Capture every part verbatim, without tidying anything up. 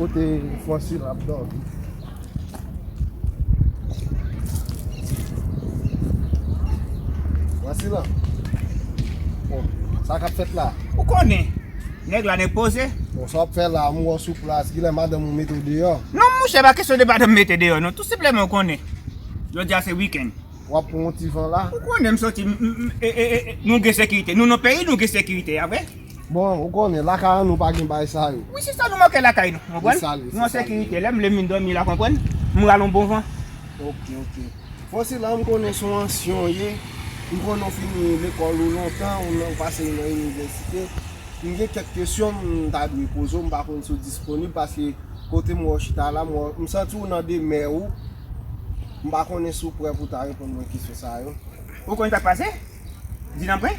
Kote Francine ap dòmi. Francine, bon, sa k ap fèt la? Ou konnen, nèg la nèg poze. Bon, sa w ap fè la, m wè w sou plas, genlè madanm ou mete w deyò. Non, monchè, pa kesyon de madanm mete deyò, non. Tou senpleman, ou konnen. Jodi a se wikenn. W ap pran yon ti van la? Ou konnen m soti, m, m, m, e, e, e, e, nou gen sekirite. Nou nan peyi, nou gen sekirite, a vre? Bon, ou konnen, lakay an nou pa gen bagay sa yo. Wi, se sa nou manke lakay nou, konprann? Se sa l ye, se sa l ye. Nou an sekirite. Lè m vle m vin dòmi la, konprann? M rale yon bon van. Ok, ok. Francine, m konnen se yon ansyen w ye. M konnen w fini lekòl ou lontan, ou nan, ou pase nan inivèsite. M gen kèk kesyon m ta dwe poze w, m pa konn si w disponib, paske kote m wè w chita la, m wè, m santi w nan demè ou. M pa konnen si w prè pou w ta reponn mwen kesyon sa yo. Ou konn sa k pase? Dinanpwen?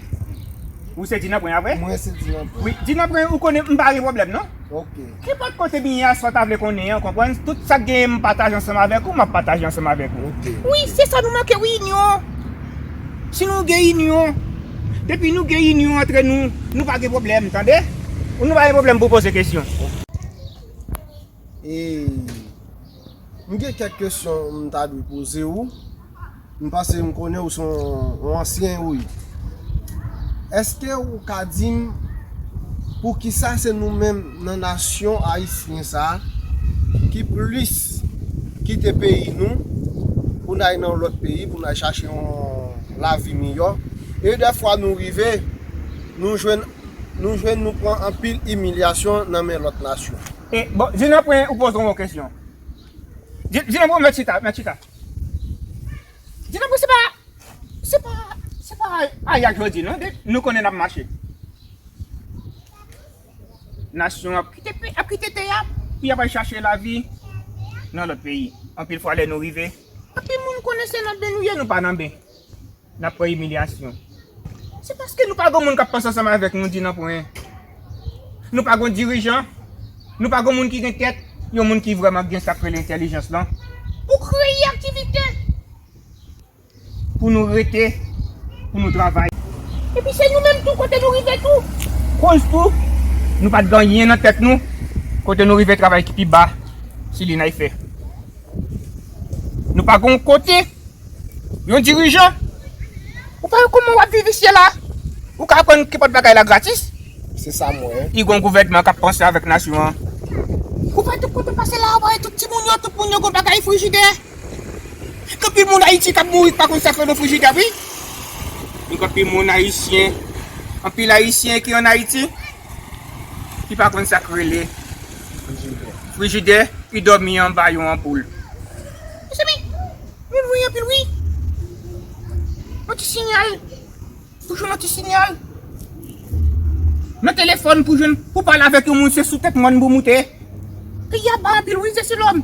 Ou se Dinanpwen, a vre? Mwen se Dinanpwen. Wi, Dinanpwen, ou konnen m pa gen pwoblèm, non? Ok. Kenpòt kote m ye a, sa w ta vle konnen an, konprann? Tout sa k genyen m pataje ansanm avèk ou, m ap pataje ansanm avèk ou. Ok. Wi, se sa nou manke, wi, inyon. Si nou gen inyon, depi nou gen inyon antre nou, nou pa gen pwoblèm, tande? Nou pa gen pwoblèm pou poze kesyon. E, m gen kèk kesyon m ta dwe poze w. M panse m konnen ou se yon, yon ansyen, wi. Èske ou ka di m poukisa se nou menm nan nasyon ayisyen sa a ki plis kite peyi nou pou n al nan lòt peyi, pou n al chache yon lavi miyò? E dèfwa nou rive, nou jwenn, nou jwenn nou pran anpil imilyasyon nan men lòt nasyon. E, bon, Dinanpwen, ou poze yon kesyon. Di, Dinanpwen, mèt chita, mèt chita. Dinanpwen, se pa, se pa, se pa ayè ak jodi, non. De, nou konnen n ap mache. Nasyon ap kite pe-, ap kite tè a, pou y ap al chache lavi nan lòt peyi. Anpil fwa, lè nou rive, anpil moun konnen se nan ben nou ye, nou pa nan ben. N ap pran imilyasyon. Se paske nou pa gen moun k ap panse ansanm avèk nou, Dinanpwen. Nou pa gen dirijan. Nou pa gen moun ki gen tèt. Yon moun ki vrèman gen sa k rele entèlijans lan. Pou kreye aktivite. Pou nou rete. Pou nou travay. Epi se nou menm tou kote nou rive tou. Koz tou, nou pa t gen anyen nan tèt nou. Kote nou rive travay ki pi ba. Se li n al fè. Nou pa gen yon kote. Yon dirijan, ou pa wè kòman w ap viv isi a la? Ou ka aprann kenpòt bagay la gratis? Se sa m wè. Li gen yon gouvènman k ap panse avèk nasyon an. Ou pa wè tout kote w pase la, ou pa wè tout timoun yo, tout moun yo gen bagay frijidè. Gen anpil moun Ayiti k ap mouri, k pa konn sa k rele frijidè, wi. Gen anpil moun ayisyen, anpil ayisyen ki ann Ayiti, ki pa konn sa k rele frijidè, ki dòmi anba yon anpoul. Mezanmi, nou lwen anpil wi. Yon ti siyal. Toujou yon ti siyal. Nan telefòn pou jwenn, pou pale avèk yon moun, se sou tèt mòn pou moute. Peyi a ba anpil wi, se sou lòm.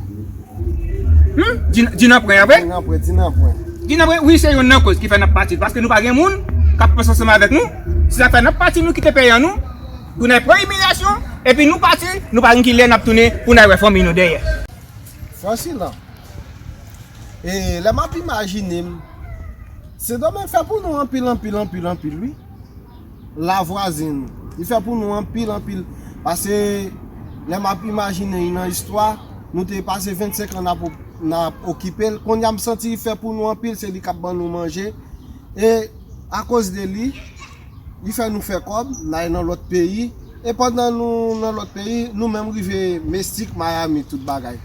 Hmm? Di, Dinanpwen, a vre? Dinanpwen, Dinanpwen. Dinanpwen, wi, se youn nan koz ki fè n ap pati. Paske nou pa gen moun k ap panse ansanm avèk nou. Se sa k fè n ap pati, nou kite peyi an nou. Pou n al pran imilyasyon, epi nou pati, nou pa gen kilè n ap tounen pou n al wè fanmi nou dèyè. Fransila, e, lè m ap imajine m, Sendomeng fè pou nou anpil, anpil, anpil, anpil, wi. La vwazen nou. Li fè pou nou anpil, anpil. Paske, lè m ap imajine l nan istwa, nou te pase vennsenk an n ap, n ap okipe l. Kounye a m santi li fè pou nou anpil, se li k ap ban nou manje. E akoz de li, li fè nou fè kòb, n al nan lòt peyi. E pandan nou nan lòt peyi, nou menm rive Mesik, Miami, tout bagay.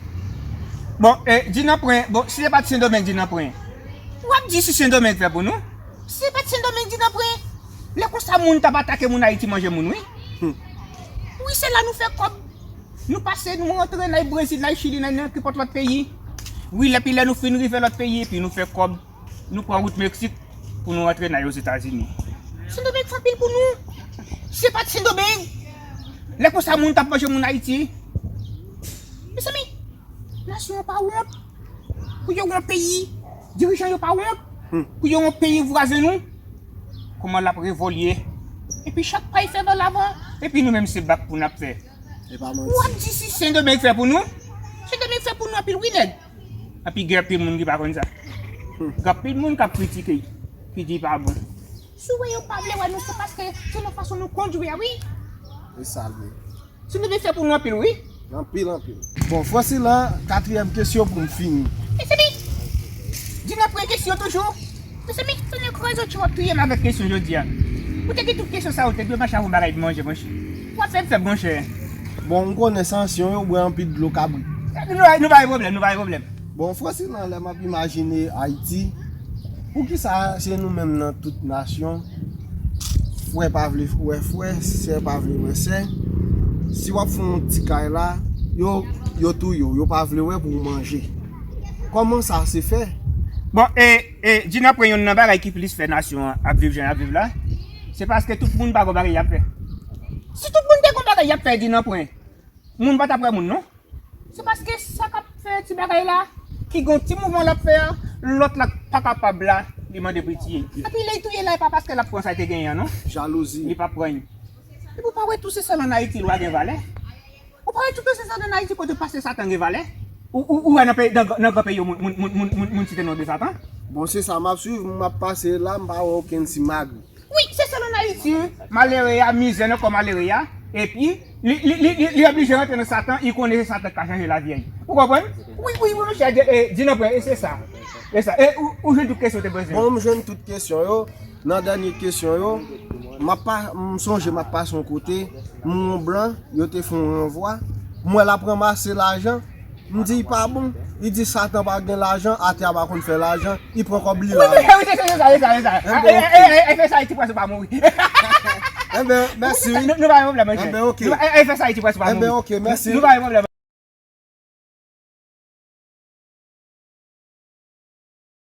Bon, e, Dinanpwen, bon, si se pa t Sendomeng, Dinanpwen. W ap di si Sendomeng fè pou nou? Si se pa t Sendomeng, Dinanpwen. Lè konsa moun t ap atake moun Ayiti, manje moun, wi. Hmm. Wi, se la nou fè kòb. Nou pase, nou rantre, n al Brezil, n al Chili, n al nan kenpòt lòt peyi. Wi, lè, epi lè nou fin rive lòt peyi, epi nou fè kòb. Nou pran wout Meksik pou nou rantre n al Ozetazini. Sendomeng fè anpil pou nou. Si se pa t Sendomeng, lè konsa moun t ap manje moun Ayiti. Mezanmi, nasyon an pa wont. Pou yo yon peyi, dirijan yo pa wont. Hmm. Pou yo yon peyi vwazen nou. Kòman l ap evolye. Epi chak pa y fè nan lavan. Epi nou menm se bak pou n ap fè. E pa manti. W ap di si Sendomeng fè pou nou? Sendomeng fè pou nou anpil wi nèg. Epi gen anpil moun ki pa konn sa. Hmm. Gen anpil moun k ap kritike, ki di pa bon. Si w wè yo pa vle wè nou, se paske se nan fason nou kondwi a, wi. E sa l ye. Sendomeng fè pou nou anpil, wi. Anpil, anpil. Bon, Francilin, katriyèm kesyon pou m fini. Mezanmi, di nan pwen kesyon toujou. Mezanmi, tande kraze w, w ap touye m avèk kesyon jodi a. Ou te gen tout kesyon sa, ou te dwe mache avè yon bagay pou manje, monchè. W ap fè m fèb, monchè. Bon, m konnen sanksyon yo bwè anpil dlo kabrit. Nou, nou pa gen pwoblèm, nou pa gen pwoblèm. Bon, Francilin, lè m ap imajine Ayiti, poukisa se nou menm nan tout nasyon, frè pa vle wè frè, sè pa vle wè sè? Si w ap fè yon ti kay la, yo, yo touye w, yo pa vle wè pou w manje. Kòman sa se fè? Bon, e, e, di nan pwen youn nan bagay ki plis fè nasyon an ap viv jan y ap viv la, se paske tout moun pa gon bagay y ap fè. Si tout moun te gon bagay y ap fè, di nan pwen, moun pa t ap wè moun, non. Se paske sa k ap fè ti bagay la, ki gon ti mouvman l ap fè a, lòt la pa kapab la, li mande pou l tiye. Epi lè l touye la, e pa paske l ap pran sa l te genyen an, non. Jalouzi. Li p ap pran l. Epi w pa wè tou se sèl ann Ayiti lwa gen valè. Ou pa wè tout se sèl ann Ayiti kote pase Satan gen valè. Ou, ou, ou wè nan peyi, nan, nan gran peyi yo, moun, moun, moun, moun, moun, moun site non de Satan. Bon, se sa m ap swiv, m ap pase la, m pa wè okenn simag. Wi, se sèl ann Ayiti, wi. Malere a, mizè nan kò malere a. Epi, li, li, li, li, li oblije rantre nan Satan, li konnen se Satan k ka chanje lavi a. Ou konprann? Wi, wi, wi, monchè, di, e, di nan pwen, e se sa. E sa. E ou, ou jwenn tout kesyon w te poze. Bon, m jwenn tout kesyon yo. Nan dènye kesyon yo, m ap pa, m sonje m ap pase yon kote, m wè yon blan, yo te fè yon ranvwa. M wè l ap ranmase lajan, m di, "Pa bon." Li di, "Satan pa gen lajan, atè a pa konn fè lajan." Li pran kòb li la. Wi, wi, wi, se, se, se sa, se sa, se sa. Enben, e, e, e, e, fè sa, ti pwèson pa mouri. Enben, mèsi, wi. Nou, nou pa gen pwoblèm, monchè. Enben, ok. Nou pa, e, e, fè sa, ti pwèson pa mouri. Enben, ok, mèsi. Nou pa gen pwoblèm.